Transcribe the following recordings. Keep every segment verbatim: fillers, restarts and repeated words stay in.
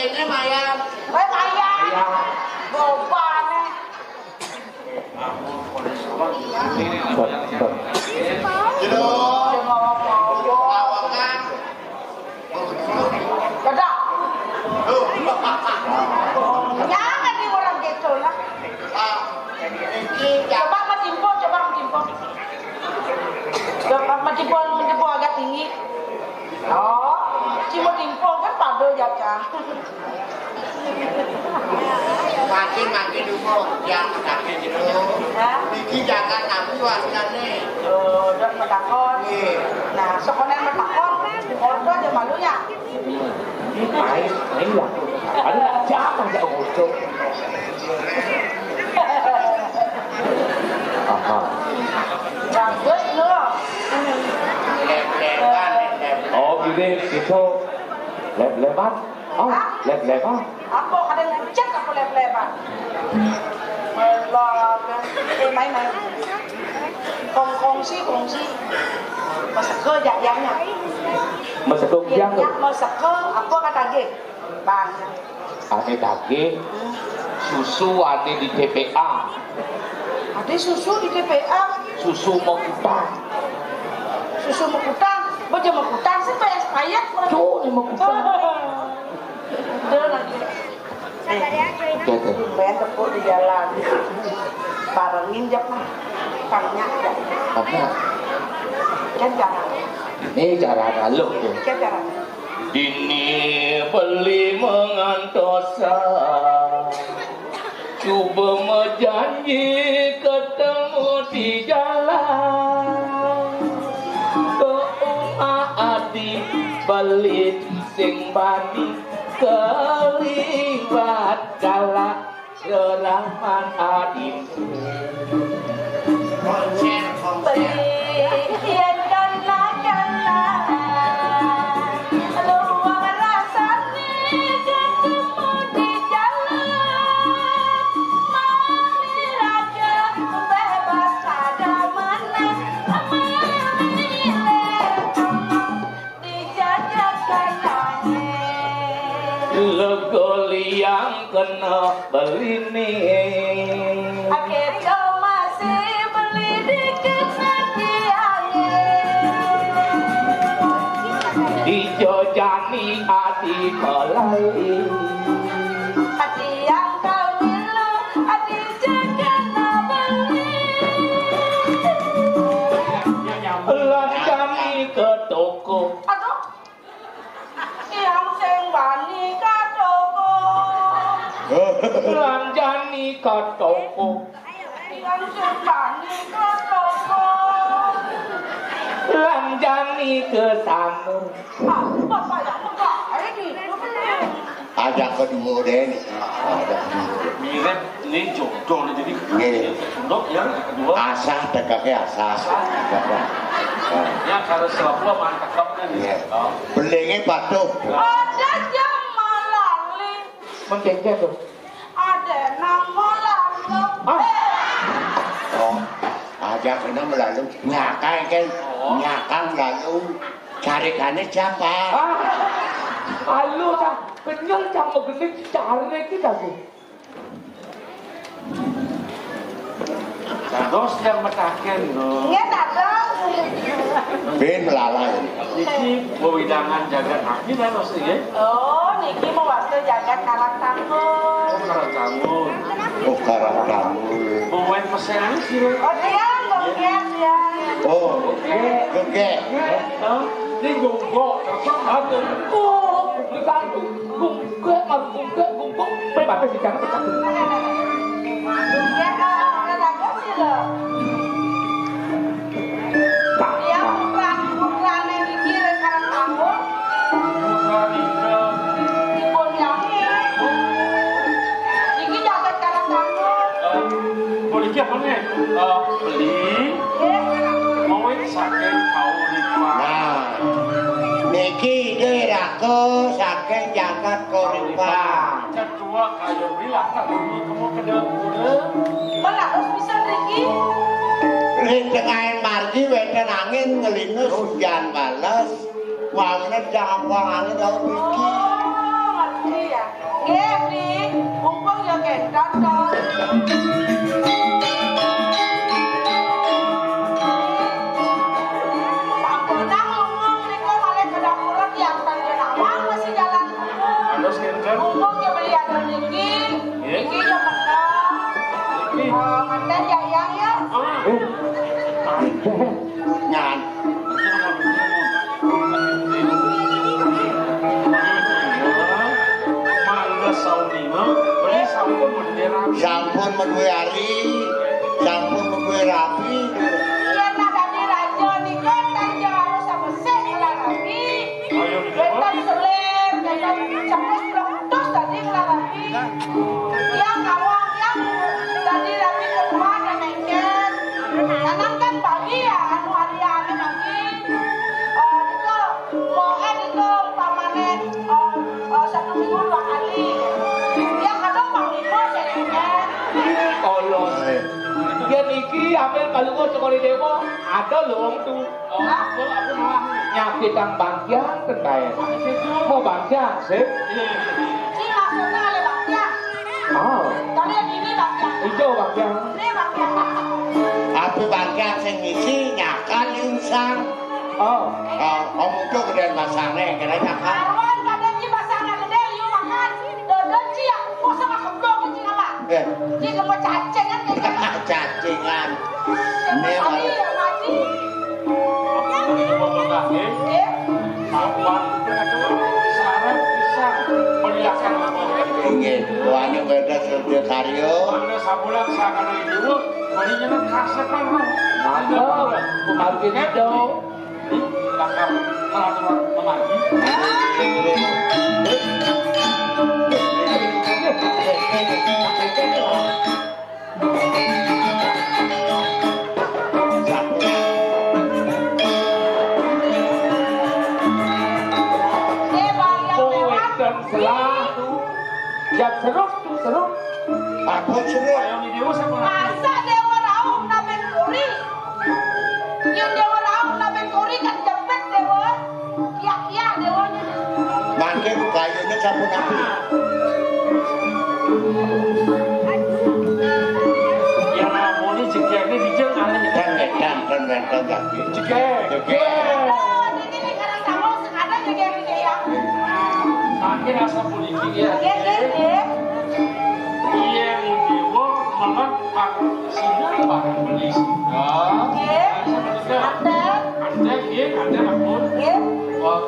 Ini Mayan. Weh, Mayan. Mayan. Gobane. Betul. Dia mau-mau. Lawangan. Dadah. Jangan di orang gitu lah. Ah, ini coba matimpun, coba matimpun. Coba matimpun, matimpun agak tinggi. Oh, cuma timpun kan pada aja. Makin-makin umur, yang sakit itu. Hah? Iki jangan aku warnane. Oh, udah matakon. Iya. Nah, sekolah matakon, ordo aja malunya. Main, main lah. Ada nak jam aja ngocok. Aha. Bagus lu. Oh, gini, gitu. Leb-leban. Oh, leb-leban. Apa ada ngecek apa leb-leban? Melok. Eh, main, main. Kong-, kongsi, kongsi. Meseke jak yangnya. Meseke yang tu. Meseke, apa kata dia? Bang. Ane daging, susu ane di T P A. Ada susu di T P A. Susu mekutang. Susu mekutang. Baca mekutang sih, payah, payah. Tuh, ni mekutang. Udah lagi. Eh, oke, oke. Main tepuk di jalan. Barengin je, Pak. Tanya aja. Apa? Kan jarang. Ini cara halus tu. Kan jarang. Dini beli mengantosan, cuba mejanji ketemu di jalan. Ke rumah adi beli sing bani keliwat galak. Seraman adin. Konser, konser. Beli yang kena-kena. Luar rasanya ketemu di jalan. Mami raja bebas ada mana. Mami leh. Dijajakan angin. Lego liang kena beli ni. Kita masih beli dikit lagi angin. Ijo jani adi kelai. Adi yang kau milu, adi jaga beli. Lanjani ke toko. Aduh. Yang sing bani ka toko. Lanjani ka toko. Yang sing bani ka toko. Lanjani ke sana. Ah, bapak yang muda. Ayo di. Ada kedua deh nih. Ada kedua. Mirip. Ini jodoh nih, jadi nggih. Untuk yang kedua. Asah, tegaknya asah. Asah. Tegaknya. Nah. Ya, kalau selaku mantap nih. Iya. Oh. Belinge patuh. Ada jam melali. Mengkengkeng tuh. Ada nang melali. Ah. Oh, aja kena melali. Nyakang kan. Oh. Nyakang lalu. Carikane siapa? Ah. Halo, cah. Kenyal, cah, begini. Cari kita tuh. Dados yang metaken, lho. Nggih, dados. Ben melalai. Iki wewidangan jagat kami lah, Mas, nggih. Oh, niki mewasta jagat Karang Tanggul. Oh, Karang Tanggul. Oh, Karang Tanggul. Bawain pesen sih. Oh, dia, nggih, dia. Oh, nggih. Hah? Ini gonggok, apa? Apa? Oh, bukan. Gungkek, mas, gungkek, gungkek. Pripate sing jangan pecah. Puniki apa nih? Eh, beli, mau saking kau di luar. Nah, niki ide raga saking jagat Koripan. Dua kaya bilang kan, kamu ke dapur. Mana harus bisa, Riki? Ring tengahing margi wénten angin ngelinus hujan bales. Wangine jambang angin laut iki. Oh, ngerti ya. Nyan. Mangga saunina, beli sampun mendera. Sampun medué ari, sampun medué rabi. Yén dadi raja nika, tan jauh harus sama sik ngelar rabi. Ayo, wénten selir, wénten cepus, terus dadi ngelar rabi. Tiang kawang, tiang dadi rabi ke rumah nenek Ken. Jangankan pagi ya, anu hari anu pagi. Eh, itu, moen itu umpamane, eh, eh, satu minggu dua kali. Tiang kadang panglima, nenek Ken. Allah. Yén iki ambil kalungan sekali dewa, ada lho wong tu. Oh, aku, aku malah nyakitang bangkiang ten kaé. Mau bangkiang sih? Iya, iya, iya. Ini maksudnya oleh bangkiang. Oh. Tapi yang ini bangkiang. Ijo bangkiang. Ini bangkiang. Apa bangkiang sing ngisi nyakan insang? Oh. Oh, kamu tuh gedé basangné, kira nyakan. Awan kadang di basangné gedé, yuk makan. Dodot sih aku kosong aku blok sih apa? Eh. Di rumah cacingan kayak gitu. Cacingan. Ini mati, mati. Nggih. Sawan, saran bisa melihatkan apa? Inggih, wani beda kerja karya. Anda sabulan sakana ibu, balinya kasepan, Bang. Mantap, Bang. Bukan gitu. Ini bakal melaturan memargi. Kowe dan selah. Ya, seru, seru. Aku seru. Masa dewa rauh naben kuri? Yén dewa rauh naben kuri kan jepit dewa. Kiak-kiak dewanya. Mangke kayune sampun api. Ya, namune jegene dijeng ale. Dan wedan, dan wedan, tapi. Jegek. Jegek. Oh, ini nih, karena sama sengaja jegek-jegek ya. Mangke rasa puniki ya. Iya, iya, iya. Iya, dewa melek. Sira bareng beli sira. Nggih. Anten. Anten, nggih, anten ampun. Nggih. Oh,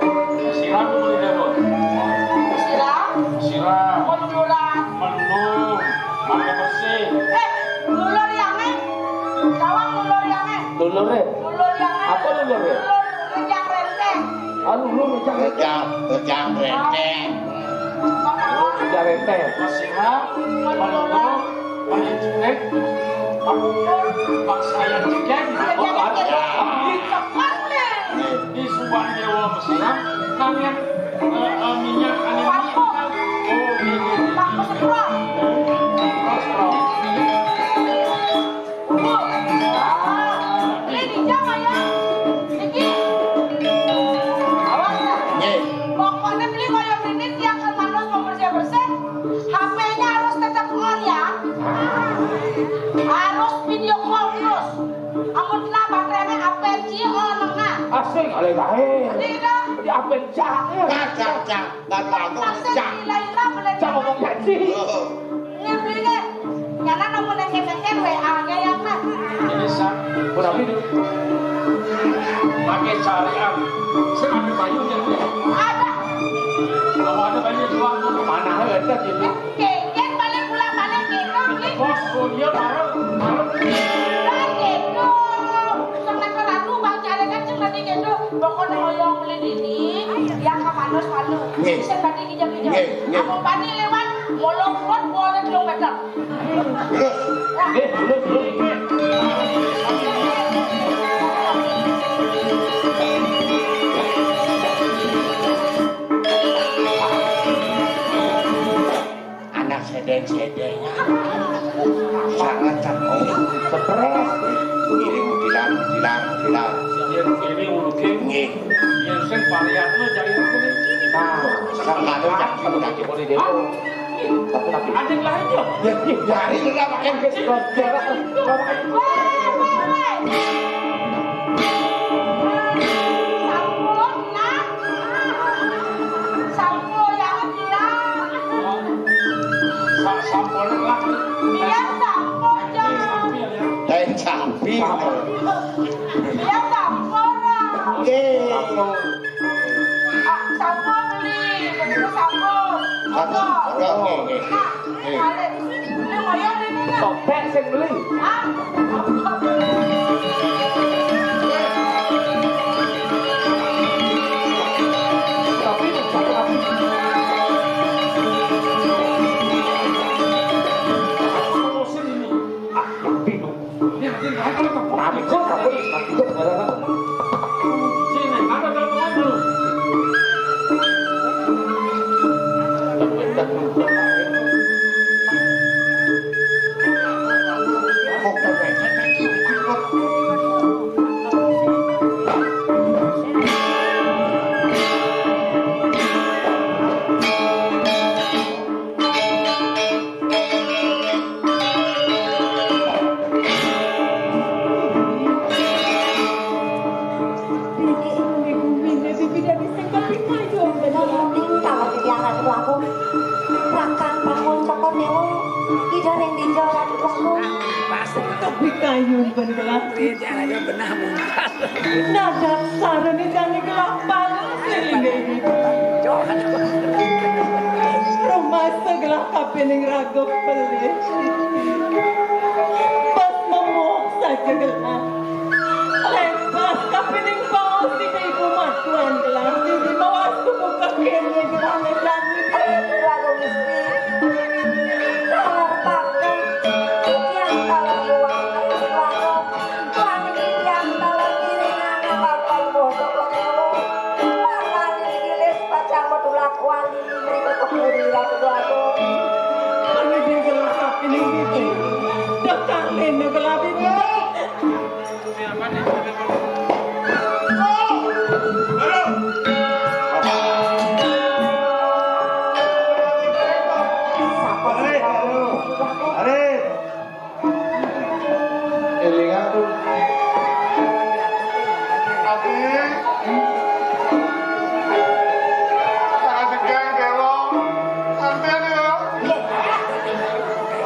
sira ampun beli dapur. Sira. Sira. Pun lurah. Melulu. Pakai bersih. Eh, lulur yangé. Kawang lulur yangé. Luluré? Lulur yangé. Apa luluré? Lulur Rejang Renteng. Ah, lulur Rejang Renteng. Rejang, Rejang Renteng. Rejang Renteng. Masih ha? Melulu. Balik jelek, aku pun paksa yang jelek. Oh, ada. Di Subang Dewa Mesirang, nangin, eh, eh, minyak anu ini. Oh, ini. Terus, terus. Ini jam ya. Iki. Awas ya. Nggih. Pokoknya beli kaya ini tiap manus mau bersih-bersih. H P-nya harus tetap on ya. Harus video call terus. Amun kena baterainya H P-nya on, nah. Asik, alé baé. Jadi kita Di apa cak? Cak, cak, cak. Nggak tahu, cak. Cak ngomong gaji. Oh. Ini beli deh. Karena nomor yang kepengen W A-nya yang mah. Ini sa-, Berapa itu? Pakai carian. Saya ambil bayu ya. Ada. Kalau ada bayu jual. Mana ada gitu? Kengken balik pula balik gitu, beli. Bos, oh iya, bareng, bareng. Nah, gitu. Sama ke ratu, bang cari kan cuma di gitu. Pokoknya oyong beli dini, dia ke manus malu. Nggih. Bisa tadi kijang-kijang. Nggih, nggih. Aku pani lewat, molong kuat, boleh kilometer. Terus. Nah. Nggih, terus, terus. Anak sedeng-sedeng. Sangat cakep. Stres. Ngiring bilang, bilang, bilang. Yen kene ngono ki. Nggih. Yen sing variatno cari aku ni. Nah, sekarang yang kita boleh demo. Tapi, tapi. Ada lain ya? Ya, ya, ya, ini lah, Pak. Weh, weh, weh. Sampun, nah. Sampun, ya, bilang. Sa-, sampun lah. Iya, sampun, jangan. Sambil ya. Eh, Sapi. Ya, sampun. Nggih. Ah, sampun beli, bener sampun. Sampun. Nggih, nggih, nggih. Nah, nggih. Balik. Ini ngoyo ini, nah. Sobek sing beli. Ah. Tapi, tapi, tapi. Musim ini. Ah, tapi. Kalau pikiran aku, rakang bangun toko dewa, ida ning dija ratu aku. Tapi kayu ben gelap. Iya, jangan benah mungkar. Dadak sarane jane gelap banget sing ngene iki. Rumah segelah kapining raga pelih. Pas memoh saja gelap. Lepas kapining paos di ibu maduan gelap. Diri mawas kubuka kene gelap dan raga mesti. Salah pakai. Yang kalau luar harus lalu. Wani titiang taler iringan bakal bosok loro. Makane digilis pacang metu lakuan mriko keburi Ratu Agung. Kami dingin lengkap ini. Dekang ini gelap ini. Siapa sih? Arif. Eling aku. Ati. Sangat segan, Dewa. Sampeyan ya.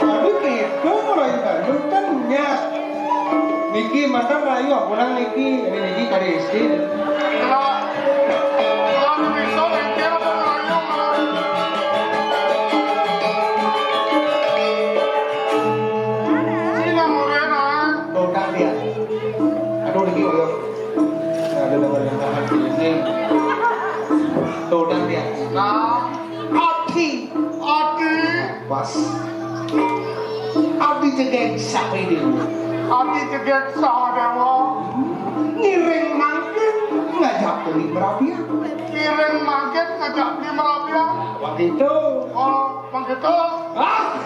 Tapi kita mulai bangun kan nyak. Niki mantan rayu pulang niki. Ini niki kali isin. Kalau, kalau bisa, lengker apa ngayung, Mas? Sing nganggur ya, nah. Tuh, Kak, lihat. Aduh, niki, ayo. Nah, ada dengar yang sangat ini. Tuh, dan lihat. Nah, ati, ati. Pas. Ati jegek sapi dulu. Ati jegek sadewa. Ngiring mangkin ngajak beli merapian. Ngiring mangkin ngajak beli merapian. Waktu itu. Oh, begitu. Ah.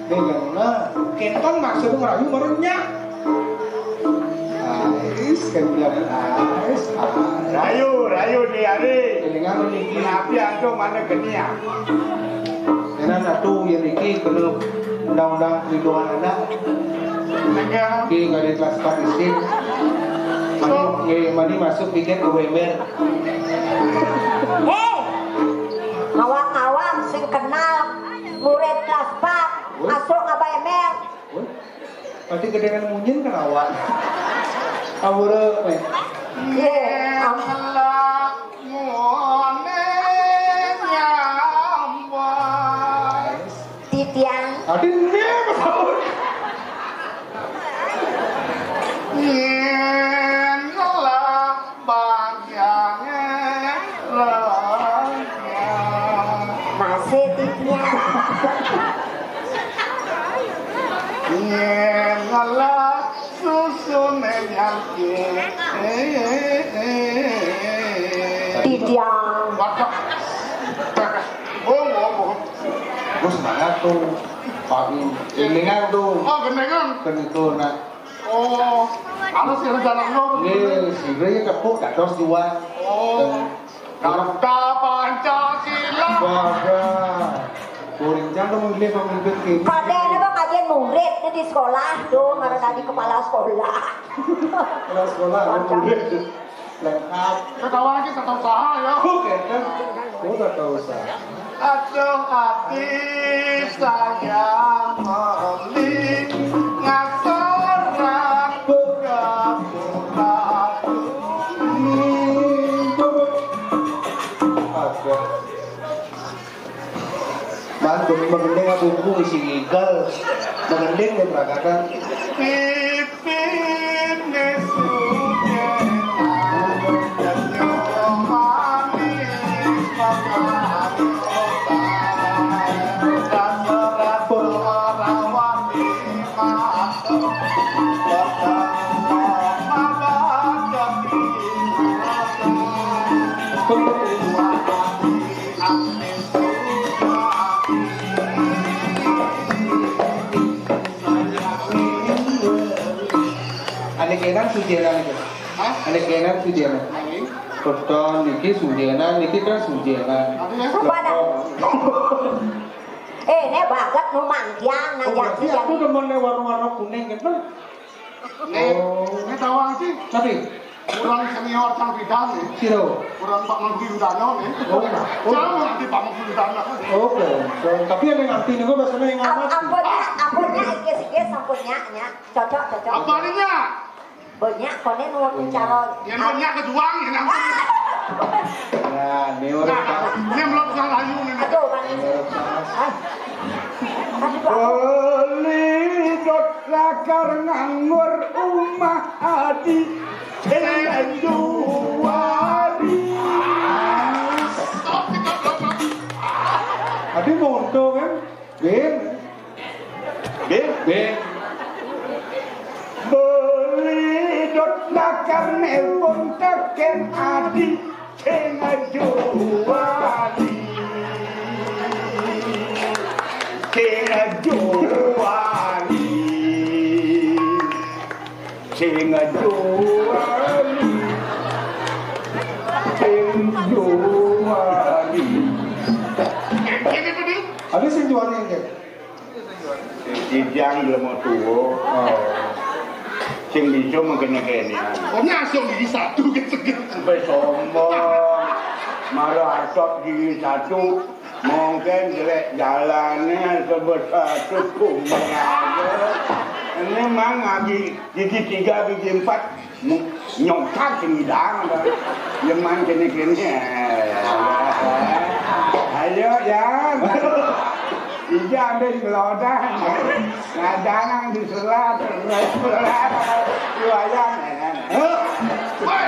Dengan lah. Kita maksud ngerayu merenya. Ais, kan bilang ais, ais. Rayu, rayu ni hari. Dengan ni. Menapi antum mana geniang? Karena satu yang niki kena undang-undang perlindungan anak. Niki nggak ada kelas empat S D. Mani, nggih, mani masuk tiket ke W M R. Awak-awak sing kenal murid kelas empat masuk ke W M R. Wah, pati gedengan munyin kan awak. Awure, weh. Ye, am- Lah, ngone nyambut. Titiang. Ati ne betul. Yen lah bangkiange rakyat. Masih titiang. Yen lah susune nyangkir. Titiang. Waduh. Oh, oh, oh. Gus mana tuh? Pak Im. Gendingan tuh. Oh, gendingan. Kan itu, nak. Oh, anu sing rencana lo. Nggih, sira ya kepuk dados dua. Oh. Kata Pancasila. Wadah. Boring jang to milih pemimpin kene. Kadene kok kajen murid di sekolah tuh, karena tadi kepala sekolah. Kepala sekolah, Pancasila. Murid. Lengkap. Ketawa lagi, ketawa usaha ya. Oke, kan? Oh, ketawa usaha. Aduh, hati saya meli ngasor. Mengending aku buku isi ngigal. Mengending nih peragatan. Ane kenan sujenan iki. Hah? Ane kenan sujenan. Ayo. Beton iki sujenan, iki kan sujenan. Aduh, ya. Padahal. Eh, nek baget nu manggiang, oh, ngajak berarti aku demen nek warna-warna kuning gitu. Nih, oh. Ini tahu sih. Tapi kurang senior sang bidan nih. Siro. Kurang Pak Menteri Udana nih. Oh, oh. Jangan nanti Pak Menteri Udana. Oh, oh. Tapi yang ngerti nih, gue biasanya yang ngerti. Ampunnya, ampunnya, ikis-ikis, ampunnya, nya. Cocok, cocok. Apa nih, nya? Banyak, konen waktu calon. Yang banyak kejuang, yang nanti. Nah, ini orang. Nah, ini belum salah layu nih. Aduh, manis. Aduh, Pak. Beli dot lakar nganggur umah adi sing juari. Adi monto kan? Bin. Bin. Bin. Beli dot lakar nelpon teken adi. Sing aja wani, sing aja wani, sing aja wani, sing aja wani. Ada sing jual ini. Titiang belum mau tua. Oh. Sing bisa mungkin kene. Oh, nyasuk gigi satu gitu. Sampai sombong. Malah asap gigi satu. Mungkin jelek jalannya sebesar satu kumbang aja. Ini mang lagi gigi tiga, gigi empat. Nyokap sing idang, Bang. Jeman kene-kene. Ayo, Jan. Ija ambil gelodak. Ngadangan di selat, selat. Luayan. Woi,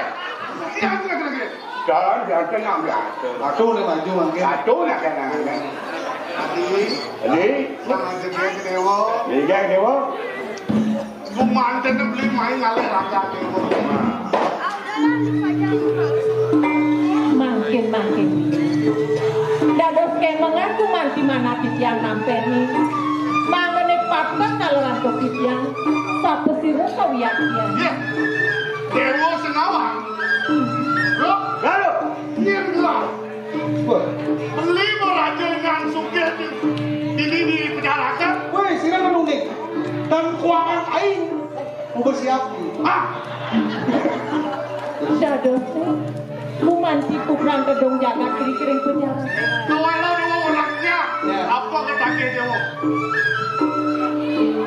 iya, kira-kira. Jalan, jalan tengah, Bang. Satu nih maju, mangkin. Satu nih, kan. Tadi, tadi. Sama aja dia ke Dewa. Iya, Dewa. Gumanten beli main ngalih raga dewa. Mangkin, mangkin. Dados kemengan gumanti manah titiang nampeni. Mangene patut kaleran titiang. Sapasira kawiyaktian. Yeh. Dewa Senawang. Loh, lalu. Nyen lah. Wah. Beli mau raja dengan sugih di, di, di penjarakan. Woi, sira menunggu. Dan kuangan aing. Uga siap. Ah. Dados, gumanti putrang kedung jagat kiri-kiri penjara. Kalau lu orangnya, ya. Apa kata dia, Dewa?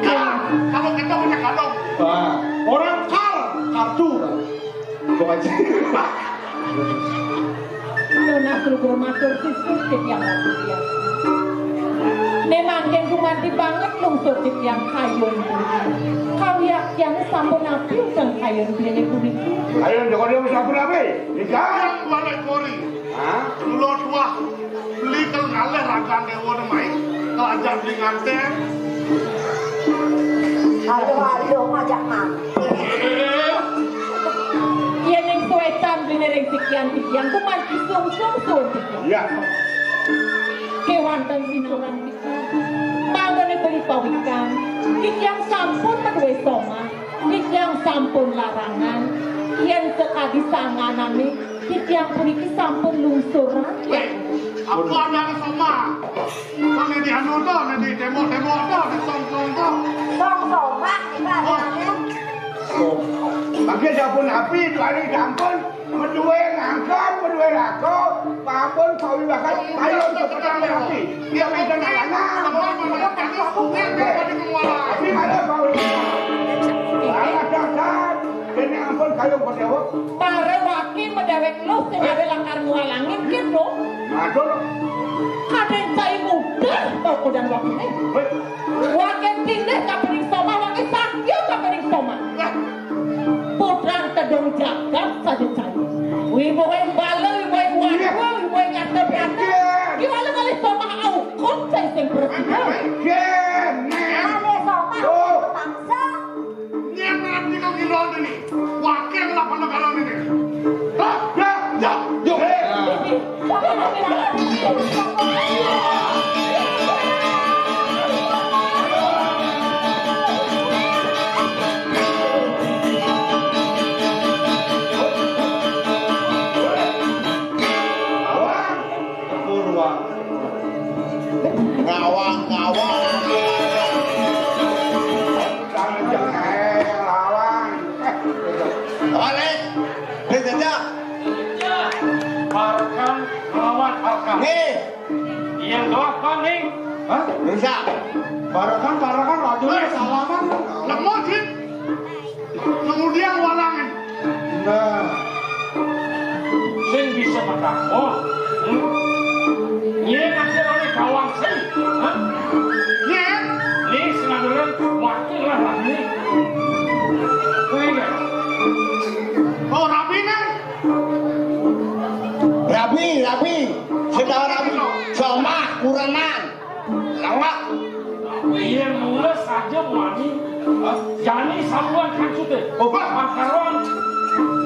Ya, kalau kita punya kalung. Wah, orang kal, kartu. Kok aja. Nunas lugur matur sisip titiang ratu titiang. Memangken gumanti banget lungsur titiang kayun puniki. Kawiyaktiane sampun napi ingkang kayun puniki? Kayun Joko Dewa sampun napi? Nika? Balik kori. Hah? Kula tuah beli kal ngalih ragan dewa demai. Kal ajak beli nganten. Aduh, aduh, ngajak mati. Yen ing suwetan beli ring sikian-sikian, kuman kisung sungsung. Iya. Kewanten sinuran titiang. Manggone beli pawikan. Titiang sampun maduwe somah. Titiang sampun larangan. Yen sekadi sanganane, titiang puniki sampun lungsuran. Weh, apa adane somah? Kan di anu to, di tembok-tembok to, di song-song to. Song somah, nika adane. Oh. Mangke sampun api, tuari sampun. Maduwe ngangkat, maduwe lako, pampun pawi bakat, ayo cepetan rapi. Dia medan alana. Tapi ada pawi. Ada dasar. Kene ampun kayo padewa. Pare waki medewek lu sing ada lakar muhalangin gitu. Aduh. Kadén cai muda to kudang wakéné. Wéh. Waké tindih kapining somah, waké satia kapining somah. Lah. Putrang tedung jagat saja cai. Wibuhing bala, wibuhing wadwa, wibuhing arta brata. Iya. Kiwala malih somah aukud cai sing prasida. Kéné. Ané somah, oh, bangsa. Nyén ngarep tinggal gila ini. Wakil lah negara ini. Hah? Ya, ya, yo. Ngawang, ngawang. Kang Jeng, eh, ngawang. Balik. Dia jajak. Parekan nglawan Arkan. Nggih. Yang gelap kan, Ning? Hah? Bisa. Parekan, parekan, racunnya salaman. Lemot, Jin. Kemudian walangin. Nah. Sing bisa matakon. Hmm? Nyén akhirnya kawang sing. Hah? Nyén? Nih, sengadulan wakil lah lagi. Kuwi kan. Oh, rabi nih. Rabi, rabi. Sing bawa rabi. Somah, kurenan. Lawak. Yén mula saja muani, jani sambuan kancuté. Oh, bah. Makaron.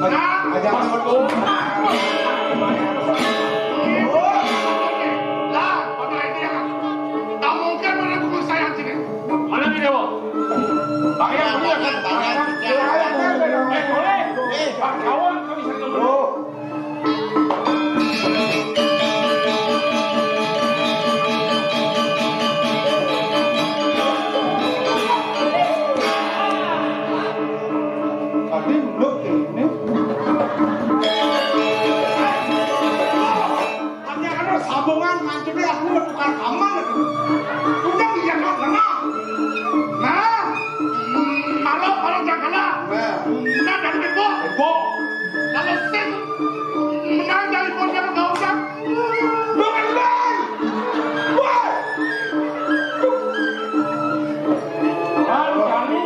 Nah, aja. Pas. Lah, pada ini ya. Tak mungkin mana buku saya sini. Mana nih, Dewa? Bayar, bayar, bayar. Eh, boleh. Eh, Pak Kawan, kami satu dulu. Tadi meluk ini. Hanya ada sambungan, nanti aku tukar kamar. Udah, iya, nggak kenal. Nah, malu kalau nggak kenal. Nah. Nah, dari ibu. Ibu. Kalau sing menang dari bocah kau kan. Bukan, Bang. Wah. Baru kami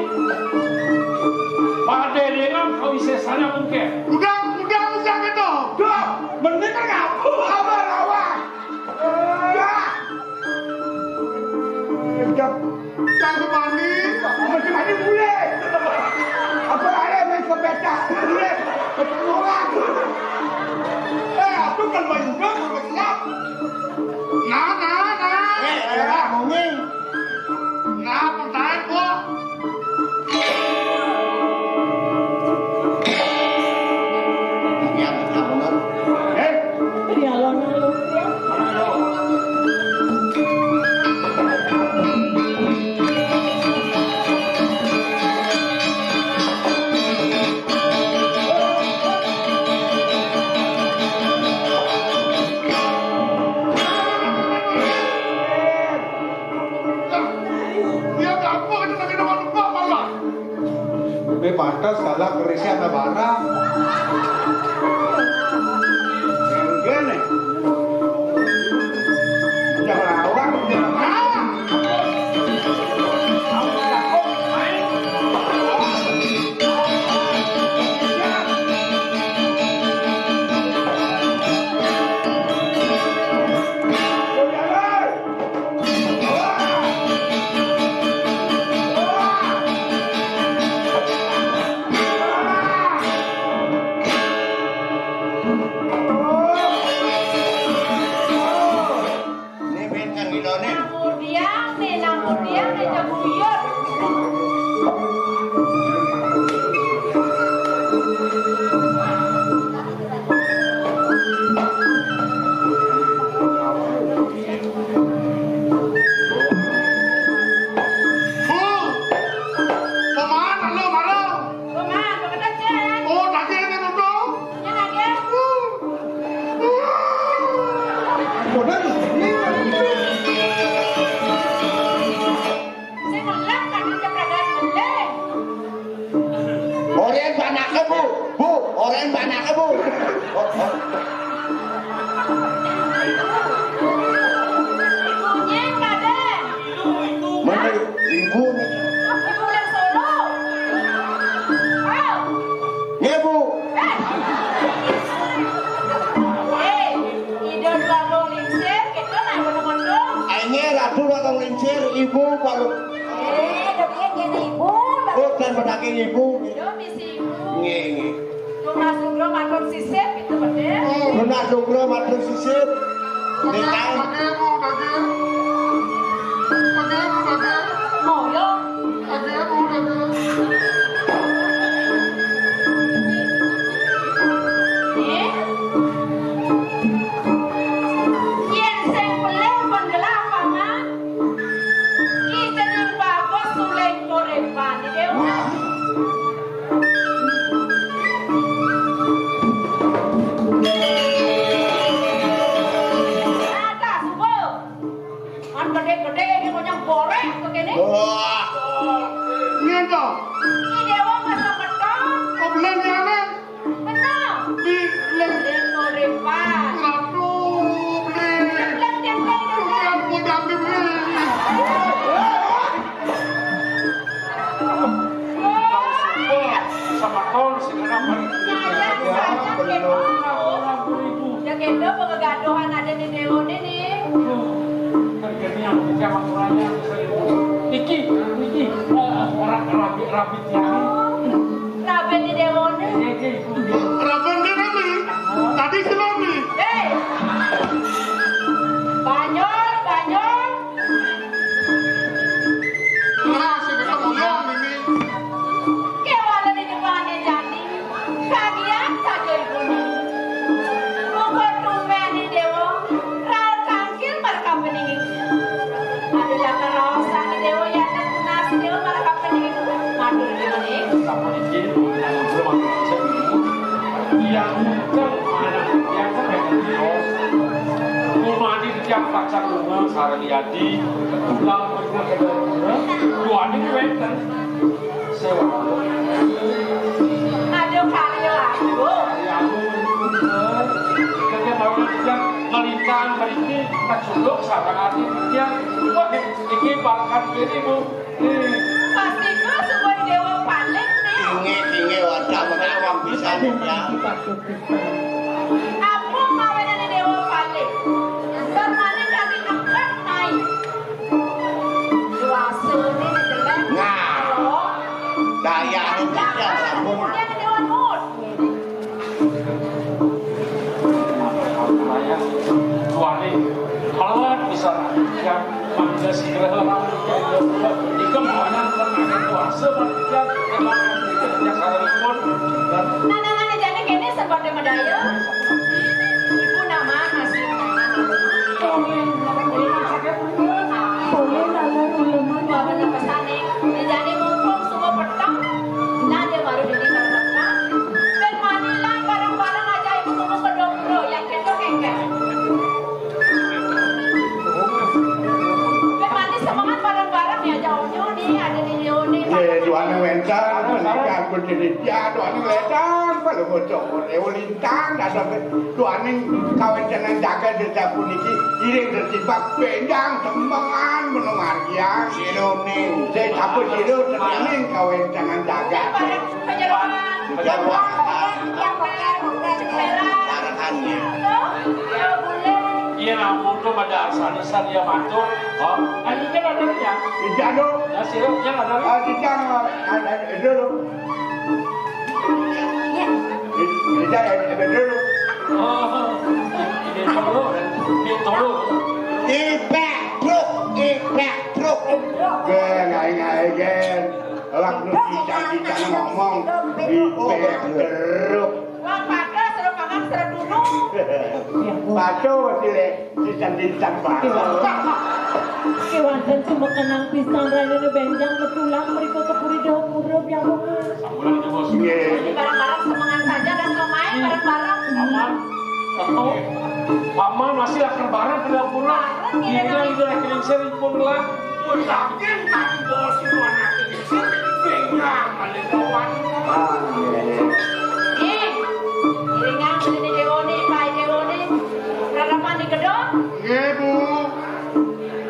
pada dengan kau bisa sana mungkin. Udah, udah, udah gitu. Udah, mending kan ngaku sama lawan. Udah. Udah. Cang Semani. Cang Semani bule. Apa ada main sepeda? Bule. Orang. Eh, aku kan main juga, aku siap. Nah, nah, nah. Eh, ada ngomongin. Nah, pentahin, Bu. Dia dapur aja lagi nama lupa malah. Tapi pantas kalah kerisnya sama barang. Enggak nih. Udah lawan, udah lawan. Ini main kan gila nih. Nang mudiang nih, nang mudiang nih, caguyut. Bu, kemana lo, Maro? Kemana? Beketan, Cek. Oh, tadi ada duduk. Yang ada. Udah, ini. Sing ngelak kan, ada perasaan ngelak. Orén banake, Bu. Bu, orén banake, Bu. Sir, ibu, kalau Eh, demikian jadi ibu. Oh, dan pada ibu. Yo, misi ibu. Nggih, nggih. Tunas Nugroho matur sisip gitu, Pak. Tunas Nugroho matur sisip. Nggih, Kang. Moyo. Nggih. Yen sing pelih pun gelah, Paman. Ki jeneng bagus suling uripan, Dewa. Ada subuh. Kan gedhe-gedhe iki konyang goreng kok kene. Wah. Ngene to? Ki Dewa masa petang. Kok bener ya, Nek? Bener. Di lek Lek Uripan. Aduh, Bli. Lek, lek, lek, lek, lek. Bukan mudah, Bli. Sama ton, si kenapa? Nyayang, sayang, kepo. Ya, kepo, pengegaduhan ada di Dewa ini. Kerjanya, kerja makulanya, iki, iki, eh, ra-, rapi, rapi tiang. Rapi di Dewa ini. Iya, iya, ibu. Rapi di Dewa ini. Tadi kenapa? Hei. Banyol, Banyol. Nah, sing ketemu yo, Mimi. Kewala di depannya jani. Kagian saja ibu. Monggo tumben ni Dewa. Raos tangkil marang kapening ibu. Adalah keraosan ni Dewa ya tunas Dewa marang kapening ibu. Matur nuwun. Sampun izin, matur nuwun. Iya, mungkin anak yang saya kenal. Rumah ini tiap pacar rumah sareng yadi. Pulang pergi ke rumah. Tuan ini wenten. Sewa. Aduh, karya aku. Karya aku, punten. Kerja baru kerja, melintang, meriki, tak suluk, sarang hati, kerja. Wah, iki balakan diri, Bu. Nih. Pasti ku subuh Dewa paling, nih. Inggih, inggih, wadah menawa bisa, ya. Apa mawenane Dewa paling? Permane dadi nekep naik. Suasane jelek. Nah. Dayane bisa sampun. Kemudian Dewan Hud. Tuane, kalau bisa ya, mangga segera. Iku maunya bukan ada kuasa, ya, emang ya, saranipun. Nah, nah, nah, jane kene serba medaya. Ibu nama asli. Boleh lalar uleman. Bapak nama sane. Jane mumpung semua petang. Lah dia baru jadi petang. Ben manilan bareng-bareng aja ibu semua ke dokter yang ketok kengkeng. Ben mani semangat bareng-bareng ya jauhnya nih ada di Leone. Nggih, tuane wenten menika ampun dene ya tuane wenten kalau bocah Leone. Tang dasar tuaning kawentenan jagat desa puniki iring tertimpak benjang semengan menung arya. Sirone. Sing sampun sira tenaning kawentenan jagat. Penyeroan. Penyeroan. Penyeroan. Iya, ampun, tuh pada asal-asal dia matur. Oh, kan ini kan ada ya. Tidak, dong. Ya, sirah, ya, ada. Ah, tidak, ada, ada, ada, dulu. Kita yang bener. Oh, ini dulu, ini dulu. Ipek, Bruk, ipek, Bruk. Gue ngai-ngai, Gen. Waktu kita, kita ngomong, ipek, Bruk. Wah, padas, seru makan, seru dunung. Paco, Sile. Sisan-sisan banget. Kewanten sumekenan pisan rainane benjang metulang mriko ke puri Dawang Murub yang bunga. Sampulan itu, Bos. Nggih. Jadi bareng-bareng semengan saja dan selemain bareng-bareng. Paman. Paman masih akan bareng ke dapur lah. Bareng, ya, kita itu lagi lingsir pun lah. Pun yakin tadi bos itu anak lingsir, benjang kali kawan. Ah, iya, iya. Eh, iringan sini Dewone, Pak Dewone. Rarapan di gedung. Nggih, Bu.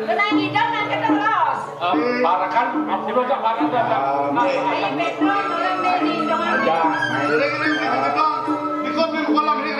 Kena ngidam nang keteros. Eh, barakan, aku lo tak barang dah. Amin. Ayo, Petro, tolong deh, di gedung. Ada. Ini, ini, ini, gedung. Di kopi kolam ini.